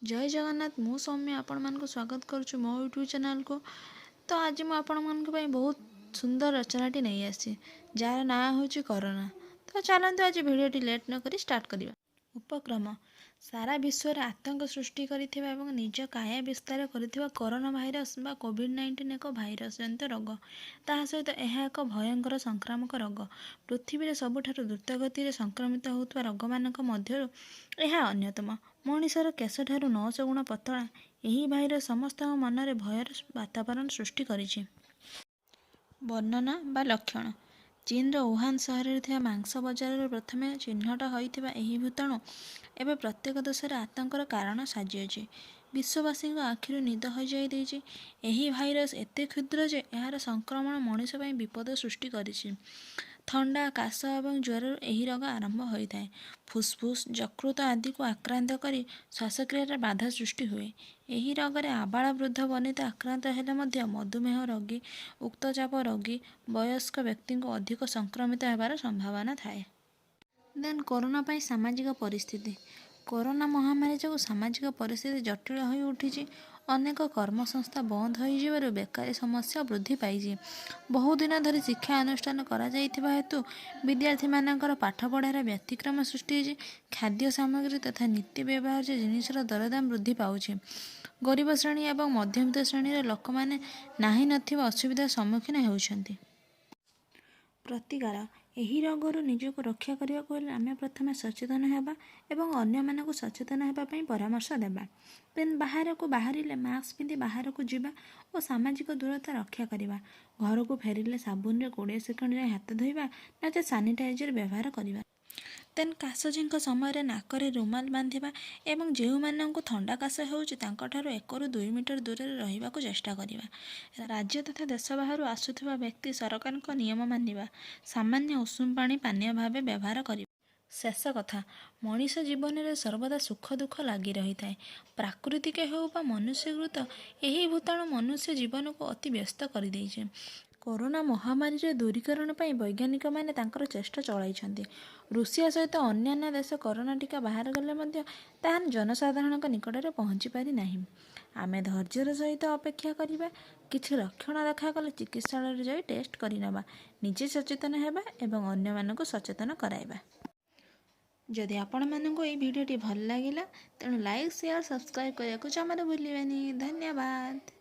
ଜୟ ଜଗନ୍ନାଥ। ମୁଁ ସୌମ୍ୟ, ଆପଣମାନଙ୍କୁ ସ୍ୱାଗତ କରୁଛି ମୋ ୟୁଟ୍ୟୁବ୍ ଚ୍ୟାନେଲ୍କୁ। ତ ଆଜି ମୁଁ ଆପଣମାନଙ୍କ ପାଇଁ ବହୁତ ସୁନ୍ଦର ରଚନାଟି ନେଇ ଆସିଛି, ଯାହାର ନାଁ ହେଉଛି କରୋନା। ତ ଚାଲନ୍ତୁ, ଆଜି ଭିଡ଼ିଓଟି ଲେଟ୍ ନକରି ଷ୍ଟାର୍ଟ କରିବା। ଉପକ୍ରମ। ସାରା ବିଶ୍ୱରେ ଆତଙ୍କ ସୃଷ୍ଟି କରିଥିବା ଏବଂ ନିଜ କାୟା ବିସ୍ତାର କରିଥିବା କରୋନା ଭାଇରସ୍ ବା କୋଭିଡ଼-19 ଏକ ଭାଇରସ୍ ଜନିତ ରୋଗ। ତାହା ସହିତ ଏହା ଏକ ଭୟଙ୍କର ସଂକ୍ରାମକ ରୋଗ। ପୃଥିବୀରେ ସବୁଠାରୁ ଦ୍ରୁତ ଗତିରେ ସଂକ୍ରମିତ ହେଉଥିବା ରୋଗମାନଙ୍କ ମଧ୍ୟରୁ ଏହା ଅନ୍ୟତମ। ମଣିଷର କେଶଠାରୁ 900 ଗୁଣ ପତଳା ଏହି ଭାଇରସ୍ ସମସ୍ତଙ୍କ ମନରେ ଭୟର ବାତାବରଣ ସୃଷ୍ଟି କରିଛି। ବର୍ଣ୍ଣନା ବା ଲକ୍ଷଣ। ଚୀନର ଉହାନ ସହରରେ ଥିବା ମାଂସ ବଜାରରୁ ପ୍ରଥମେ ଚିହ୍ନଟ ହୋଇଥିବା ଏହି ଭୂତାଣୁ ଏବେ ପ୍ରତ୍ୟେକ ଦେଶରେ ଆତଙ୍କର କାରଣ ସାଜିଅଛି। ବିଶ୍ୱବାସୀଙ୍କ ଆଖିରୁ ନିଦ ହଜାଇ ଦେଇଛି। ଏହି ଭାଇରସ୍ ଏତେ କ୍ଷୁଦ୍ର ଯେ ଏହାର ସଂକ୍ରମଣ ମଣିଷ ପାଇଁ ବିପଦ ସୃଷ୍ଟି କରିଛି। ଥଣ୍ଡା, କାଶ ଏବଂ ଜ୍ୱରରୁ ଏହି ରୋଗ ଆରମ୍ଭ ହୋଇଥାଏ। ଫୁସଫୁସ, ଯକୃତ ଆଦିକୁ ଆକ୍ରାନ୍ତ କରି ଶ୍ୱାସକ୍ରିୟାରେ ବାଧା ସୃଷ୍ଟି ହୁଏ। ଏହି ରୋଗରେ ଆବାଳ ବୃଦ୍ଧ ବନିତା ଆକ୍ରାନ୍ତ ହେଲେ ମଧ୍ୟ ମଧୁମେହ ରୋଗୀ, ଉଚ୍ଚଚାପ ରୋଗୀ, ବୟସ୍କ ବ୍ୟକ୍ତିଙ୍କୁ ଅଧିକ ସଂକ୍ରମିତ ହେବାର ସମ୍ଭାବନା ଥାଏ। ଦେନ୍ କରୋନା ପାଇଁ ସାମାଜିକ ପରିସ୍ଥିତି। କରୋନା ମହାମାରୀ ଯୋଗୁଁ ସାମାଜିକ ପରିସ୍ଥିତି ଜଟିଳ ହୋଇ ଉଠିଛି। ଅନେକ କର୍ମସଂସ୍ଥା ବନ୍ଦ ହୋଇଯିବାରୁ ବେକାରୀ ସମସ୍ୟା ବୃଦ୍ଧି ପାଇଛି। ବହୁଦିନ ଧରି ଶିକ୍ଷା ଅନୁଷ୍ଠାନ କରାଯାଇଥିବା ହେତୁ ବିଦ୍ୟାର୍ଥୀମାନଙ୍କର ପାଠପଢ଼ାରେ ବ୍ୟତିକ୍ରମ ସୃଷ୍ଟି ହୋଇଛି। ଖାଦ୍ୟ ସାମଗ୍ରୀ ତଥା ନିତ୍ୟ ବ୍ୟବହାର୍ଯ୍ୟ ଜିନିଷର ଦରଦାମ ବୃଦ୍ଧି ପାଉଛି। ଗରିବ ଶ୍ରେଣୀ ଏବଂ ମଧ୍ୟବିତ୍ତ ଶ୍ରେଣୀର ଲୋକମାନେ ନାହିଁ ନଥିବା ଅସୁବିଧାର ସମ୍ମୁଖୀନ ହେଉଛନ୍ତି। ପ୍ରତିକାର। ଏହି ରୋଗରୁ ନିଜକୁ ରକ୍ଷା କରିବାକୁ ହେଲେ ଆମେ ପ୍ରଥମେ ସଚେତନ ହେବା ଏବଂ ଅନ୍ୟମାନଙ୍କୁ ସଚେତନ ହେବା ପାଇଁ ପରାମର୍ଶ ଦେବା। ଦେନ୍ ବାହାରକୁ ବାହାରିଲେ ମାସ୍କ ପିନ୍ଧି ବାହାରକୁ ଯିବା ଓ ସାମାଜିକ ଦୂରତା ରକ୍ଷା କରିବା। ଘରକୁ ଫେରିଲେ ସାବୁନରେ 20 ସେକେଣ୍ଡ ଯାଏଁ ହାତ ଧୋଇବା, ନଚେତ୍ ସାନିଟାଇଜର ବ୍ୟବହାର କରିବା। ଦେନ୍ କାଶ ଛିଙ୍କ ସମୟରେ ନାକରେ ରୁମାଲ ବାନ୍ଧିବା ଏବଂ ଯେଉଁମାନଙ୍କୁ ଥଣ୍ଡା କାଶ ହେଉଛି, ତାଙ୍କଠାରୁ 1ରୁ 2 ମିଟର ଦୂରରେ ରହିବାକୁ ଚେଷ୍ଟା କରିବା। ରାଜ୍ୟ ତଥା ଦେଶ ବାହାରୁ ଆସୁଥିବା ବ୍ୟକ୍ତି ସରକାରଙ୍କ ନିୟମ ମାନିବା। ସାମାନ୍ୟ ଉଷୁମ ପାଣି ପାନୀୟ ଭାବେ ବ୍ୟବହାର କରିବା। ଶେଷ କଥା, ମଣିଷ ଜୀବନରେ ସର୍ବଦା ସୁଖ ଦୁଃଖ ଲାଗି ରହିଥାଏ। ପ୍ରାକୃତିକ ହେଉ ବା ମନୁଷ୍ୟକୃତ, ଏହି ଭୂତାଣୁ ମନୁଷ୍ୟ ଜୀବନକୁ ଅତି ବ୍ୟସ୍ତ କରିଦେଇଛି। କରୋନା ମହାମାରୀର ଦୂରୀକରଣ ପାଇଁ ବୈଜ୍ଞାନିକମାନେ ତାଙ୍କର ଚେଷ୍ଟା ଚଳାଇଛନ୍ତି। ରୁଷିଆ ସହିତ ଅନ୍ୟାନ୍ୟ ଦେଶ କରୋନା ଟୀକା ବାହାର କଲେ ମଧ୍ୟ ତାହା ଜନସାଧାରଣଙ୍କ ନିକଟରେ ପହଞ୍ଚି ପାରିନାହିଁ। ଆମେ ଧୈର୍ଯ୍ୟର ସହିତ ଅପେକ୍ଷା କରିବା। କିଛି ଲକ୍ଷଣ ଦେଖାଗଲେ ଚିକିତ୍ସାଳୟରେ ଯାଇ ଟେଷ୍ଟ କରିନେବା। ନିଜେ ସଚେତନ ହେବା ଏବଂ ଅନ୍ୟମାନଙ୍କୁ ସଚେତନ କରାଇବା। ଯଦି ଆପଣମାନଙ୍କୁ ଏଇ ଭିଡ଼ିଓଟି ଭଲ ଲାଗିଲା, ତେଣୁ ଲାଇକ୍, ସେୟାର, ସବସ୍କ୍ରାଇବ୍ କରିବାକୁ ଜମାରୁ ଭୁଲିବେନି। ଧନ୍ୟବାଦ।